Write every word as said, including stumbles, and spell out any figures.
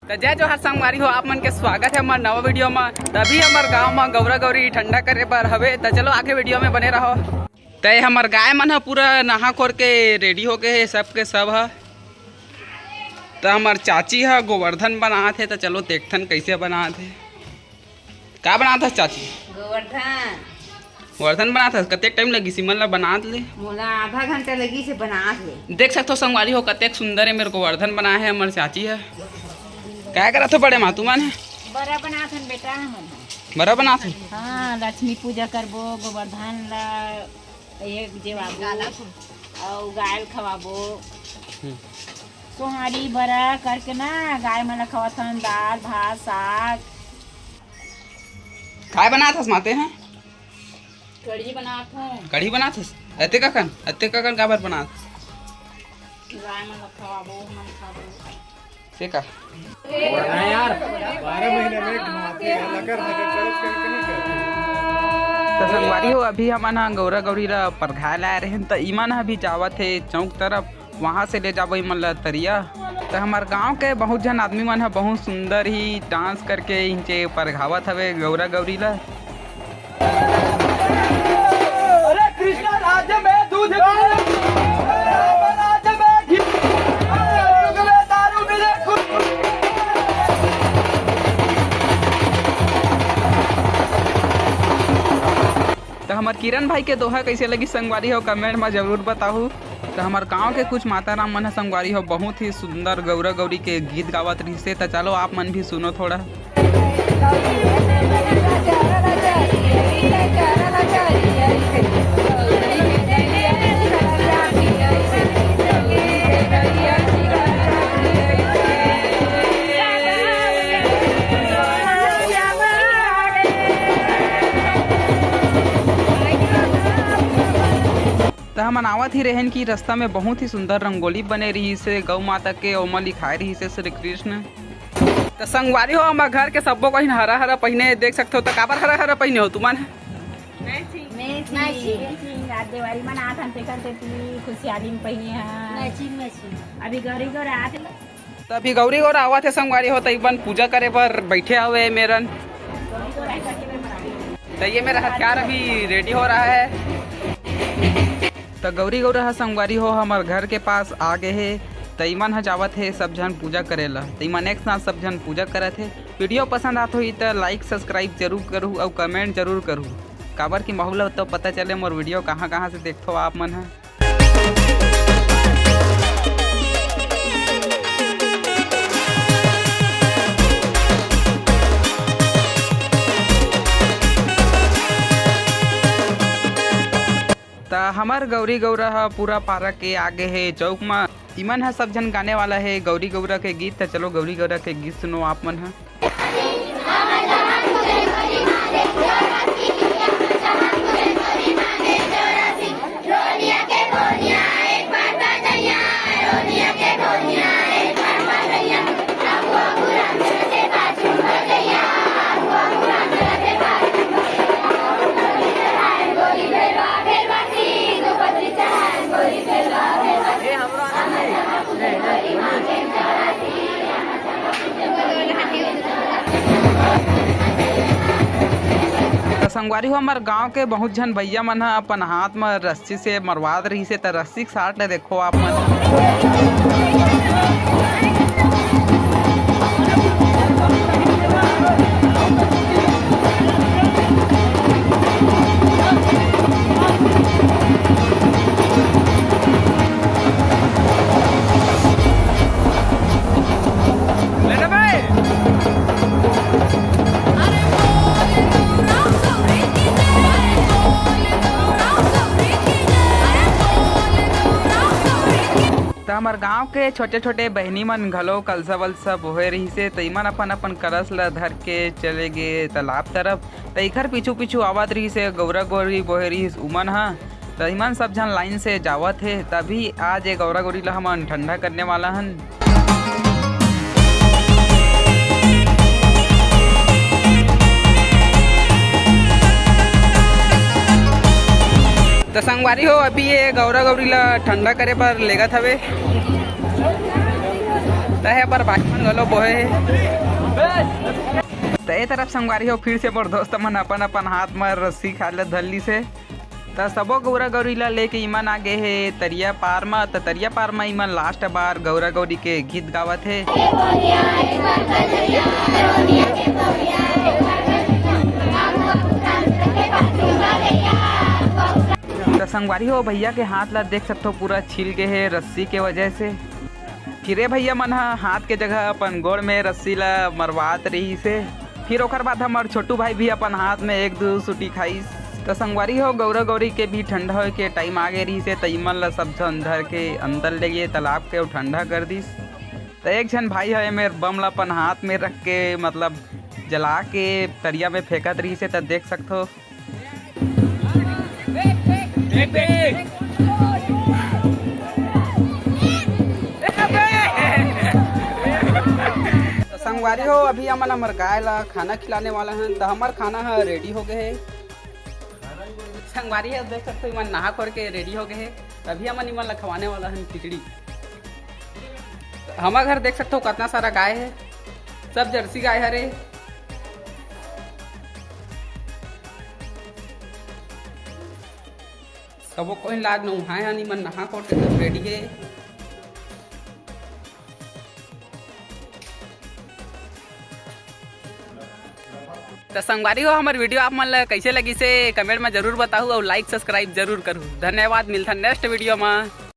त जय जोहार संगवारी हो, आप मन के स्वागत है हमर नवा वीडियो में। तभी हमर गांव में गौरा गौरी ठंडा करे बर हवे, त चलो आगे वीडियो में बने रहो। त ये हमर गाय मन ह पूरा नहा खोर के रेडी हो गए हे, सब के सब ह। त हमर चाची ह गोवर्धन बनात हे, त चलो देखथन कैसे बनात हे। का बनात हस चाची? गोवर्धन। गोवर्धन बनात हस? कतेक टाइम लगिस इमन ला बनात ले? मोला आधा घंटा लगिस हे बनात ले। देख सकथो संगवारी हो, कतेक सुंदर हे मेर गोवर्धन बनाए हे हमर चाची ह। काय करत हो बड़े माँ तुमन? बरा बनात हन बेटा हमन ह। बरा बनात हन? हाँ, लक्ष्मी पूजा करबो, गोवर्धन ला एक जेवाबो, अउ गाय ल खवाबो। हम्म। सोहारी बरा करके ना गाय मन ल खवाथन, दाल, भात, साग। काय बनात हस माते हैं? कढ़ी बनात हूँ। कढ़ी बनात हस? अतेक अकन, अतेक अकन काबर बनात? गाय मन ल खवाबो, हमन खाबो। से का? ना यार, बारह महीना में एक घुमाते हैं, लकर मकर करत करत नहीं करते। त संगवारी हो, अभी हमन ह गौरा गौरी ला परघाय लाए रहेन, त इमन ह भी जावत हे चौक तरफ, वहाँ से ले जाबो इमन ला तरिया। त हमर गांव के बहुत झन आदमी मन ह बहुत सुंदर ही डांस करके इनचे परघावत हवे गौरा गौरी ला। अरे कृष्ण राज्य में दूध मिले, राम राज्य में घी, कलयुग में दारू मिले। त हमर किरण भाई के दोहा कैसे लगिस संगवारी हो, कमेंट में जरूर बताहू। त हमर गांव के कुछ माता राम मन ह संगवारी हो बहुत ही सुंदर गौरा गौरी के गीत गावत रहिसे। त चलो आप मन भी सुनो थोड़ा। त हमन आवत ही रहेन कि रास्ता में बहुत ही सुंदर रंगोली बने रहिसे गौ माता के, ओमा लिखाए रहिसे श्री कृष्ण। त संगवारी हो, हमर घर के सब्बो कहिन हरा हरा पहिने, देख सकथो। त काबर हरा हरा पहिने हो तुमन? मैचिंग। मैचिंग। आज देवारी मनात हन, तेकर सेती खुशहाली में पहिने हन। Matching, matching. अभी गौरी गौरा आत हे। त अभी गौरी गौरा आवत हे संगवारी हो, त इमन पूजा करे बर बैठे हवे मेरन। त ये मेरा हथियार अभी रेडी हो रहा है। त गौरी गौरा ह संगवारी हो हमर घर के पास आ गए हे। त इमन ह जावत हे सब झन पूजा करे ला। त इमन एक साथ सब झन पूजा करत हे। वीडियो पसंद आत होही त लाइक सब्सक्राइब जरूर करू अउ कमेंट जरूर करू, काबर कि महू ल तो पता चले मोर वीडियो कहाँ कहाँ से देखथो आप मन ह। त हमर गौरी गौरा ह पूरा पारा के आगे हे चौक म। इमन ह सब झन गाने वाला हे गौरी गौरा के गीत। त चलो गौरी गौरा के गीत सुनो आप मन ह। त संगवारी हो, हमर गांव के बहुत झन भैया मन ह अपन हाथ म रस्सी से मरवात रहिसे, त रस्सी के साट ल देखो आप मन। त हमर गांव के छोटे-छोटे बहिनी मन घलो कलसा-वलसा बोहे रहिसे, त इमन अपन-अपन कलस ल धर के चले गे तालाब तरफ। त इखर पीछू-पीछू आवत रहिसे गौरा-गौरी बोहे रहिस उमन ह। त इमन सब झन लाइन से जावत हे, तभी आज ये गौरा-गौरी ल हमन ठंडा करने वाला हन। त संगवारी हो, अभी ये गौरा गौरी ला ठंडा करे बर लेगत हवे। तहे पर भाई मन घलो बोहे हे। त ए तरफ संगवारी हो, फिर से मोर दोस्त मन अपन अपन हाथ म रस्सी खाए ल धर लिस हे। त सबो गौरा गौरी ला लेके इमन आ गे हे तरिया पार म। त तरिया पार म इमन लास्ट बार गौरा गौरी के गीत गावत हे। त संगवारी हो, भैया के हाथ ला देख सकथो, पूरा छिल गे हे रस्सी के वजह से। फिर ए भैया मन ह हाथ के जगह अपन गोड़ में रस्सी ला मरवात रहिस हे। फिर ओकर बाद हमर छोटू भाई भी अपन हाथ में एक दू सूटी खाइस। त संगवारी हो, गौरा गौरी के भी ठंडा होए के टाइम आ गे रहिस हे, त इमन ला सब झन धर के अंदर ले गे तालाब के, अउ ठंडा कर दिस। त एक झन भाई ह एमेर बम ला अपन हाथ में रख के, मतलब जला के तरिया में फेंकत रहिस हे, त देख सकथो। त संगवारी हो, अभी हमन हमर गाय ला खाना खिलाने वाला हन। त हमर खाना ह रेडी हो गए हे। संगवारी हो, देख सकथो, इमन नहा खोर के रेडी हो गए हे। त अभी हमन इमन ला खवाने वाला हन खिचड़ी। हमर घर देख सकथो, कितना सारा गाय हे, सब जर्सी गाय हरे। सबो कोई लाद नहाए हन, इमन नहा खोर के सब रेडी हे। त संगवारी हो, हमर वीडियो आप मन ल कइसे लगिस हे, कमेंट में जरूर बताहू अउ लाइक सब्सक्राइब जरूर करहू। धन्यवाद, मिलथन नेक्स्ट वीडियो में।